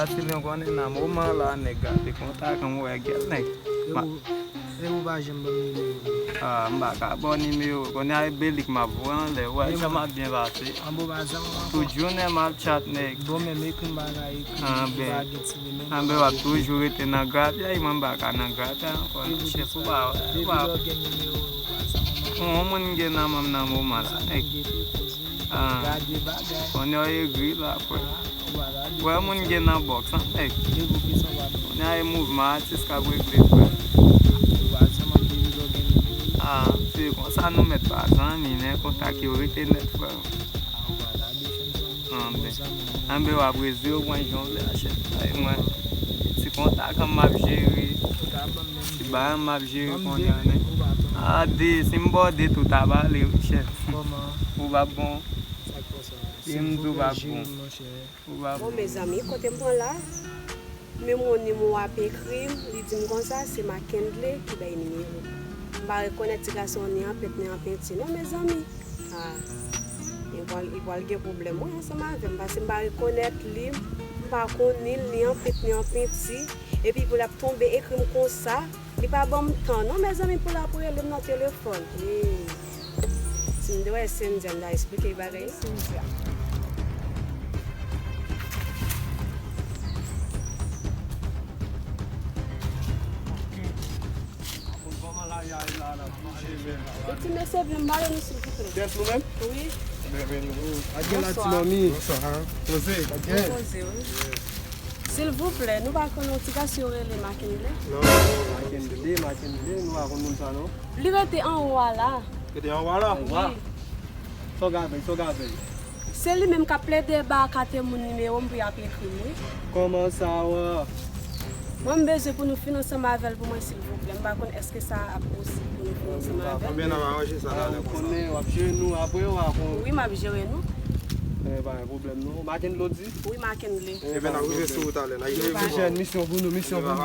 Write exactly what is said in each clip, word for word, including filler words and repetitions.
Matilyon konnen nan moman la, nèg gate kontak an, m wè gèl nèg. E ou, e ou pa janm ban m nimewo. Ah, m pa ka ba w nimewo. Kounye a e Belik m ap voye anlè. Ou wè jan m ap byen pase. An bon, pa zanmi ankò. Tout jounen m ap chat nèg. Bon, menm ekri m pa ka ekri, ah, ou ben, pa gen ti de menm. An ben, w ap toujou rete nan grapyay, mwen m pa ka nan grapyay ankò. Chèf ou pa wè. Depi lè w gen nimewo, ou pa zanmi ankò. Yon moun gen nan men m nan moman la nèg. Ah. Gade bagay. Kounye a w egri la, frè. Ah, ou pa gade. Wè moun gen nan bòks an nèg. Depi w gen sa w pa. Kounye a e mouvman atis k ap regle, frè. Ou pa zanmi depi lè w gen nimewo. Ah, se konsa nou mèt pa zanmi, men kontak yo rete nèt, frè. Ah, ou pa gade fè m zanmi. Anben, anben w ap rezi w pran jan w vle a chèf. Ay mwen, ti kontak an m ap jere. Ti bagay an m ap jere kounye a nèg. A de, si m ba w de tou, w t ap ale wi chèf. Ou p ap bon. Di m tou w p ap bon. Ou p ap bon. Bon, mezanmi, kote m pran la? Menm yon ni m w ap ekri m, li di m konsa, se Mackenley ki bay nimewo. M pa rekonèt ti gason ni an pent ni an penti non, mezanmi. Ah, li pral, li pral gen pwoblèm, wi, ansanm avè m, paske m pa rekonèt li, m pa konn ni l, ni an pent, ni an penti. Epi pou l ap tonbe ekri m konsa, li pa ban m tan non, mezanmi, pou l ap rele m nan telefòn. Hey. Si m te wè Cynthia, m ta esplike l bagay. Cynthia. Ti mesye, vle m pale nou, silvouplè. Kiyès nou menm? Wi. Byenveni. Ak gen la ti manmi. Bonswa. Poze. Poze, wi. Silvouplè, nou pa konn yon ti gason yo rele Mackenley? Non, Mackenley, Mackenley, nou pa konn moun sa non. Li rete anwo a la. Rete anwo a la? Wi. Sa w ka fè, sa w ka fè. Se li menm k ap plede ba kate moun nimewo m pou y ap ekri m, wi. Kòman sa w? Mwen, m bezwen pou nou fin ansanm avè l pou mwen, silvouplè. M pa konn èske sa ap posib pou nou fin ansanm avè l. Konbyen n ap aranje sa talè konsa? Ou konnen, w ap jere nou, apre w a kon. Wi, m ap jere nou. Eh, pa gen pwoblèm, non. Mackenley w di? Wi, Mackenley. Eben, n ap rive sou ou talè. N ap rive sou ou. Jèn, misyon pou nou, misyon pou nou.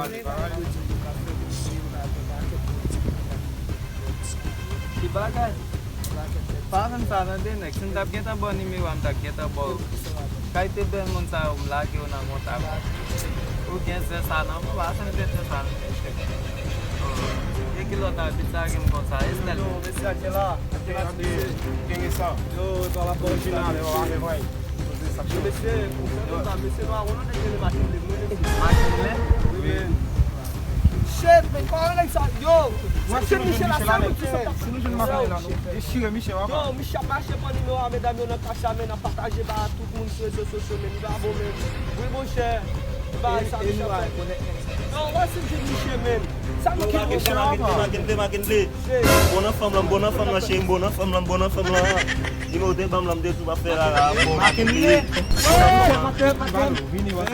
Ki bagay? Pa fè m sa, tande, nèg. Si m t ap gentan ba w nimewo a, m t ap gentan ba w. Kalite bèl moun sa yo, m lage yo nan kontak. Ou gen zen sa nan men w, pa fè m zen sa nan men w. E ki lòt abit sa gen m konsa, Estelle? Yo, mesye a gen la. Gen la, mesye. Gen sa. Yo, e pa la orijinal, yo, ale, vay. Yo, mesye, ou fè konsa, mesye, nou a konnen nèg rele Mackenley, mwen, mesye. Mackenley? Wi, men. Shit, men, kòman nèg sa, yo? Mackenley, Michel la, sa, mwen, ki sa t ap fè? Si nou jwenn Mackenley la, nou dechire Michel, w a pa. Yo, Michel ap mache pran nimewo a medam yo nan kach la, men n ap pataje ba tout moun sou rezo sosyo, men li pa bon, men. Wi, monchè. Bagay sa, Michel ap fè. Non, wè si m jwenn Michel, men. Sa m ki Mackenley, Mackenley, Mackenley. Bon nan fanm lan, bon nan fanm lan, cheri, bon nan fanm lan, bon nan fanm lan. Nimewo de banm lan, m te di w pa fè rara. Bon, Mackenley. Mackenley. Vini, wè.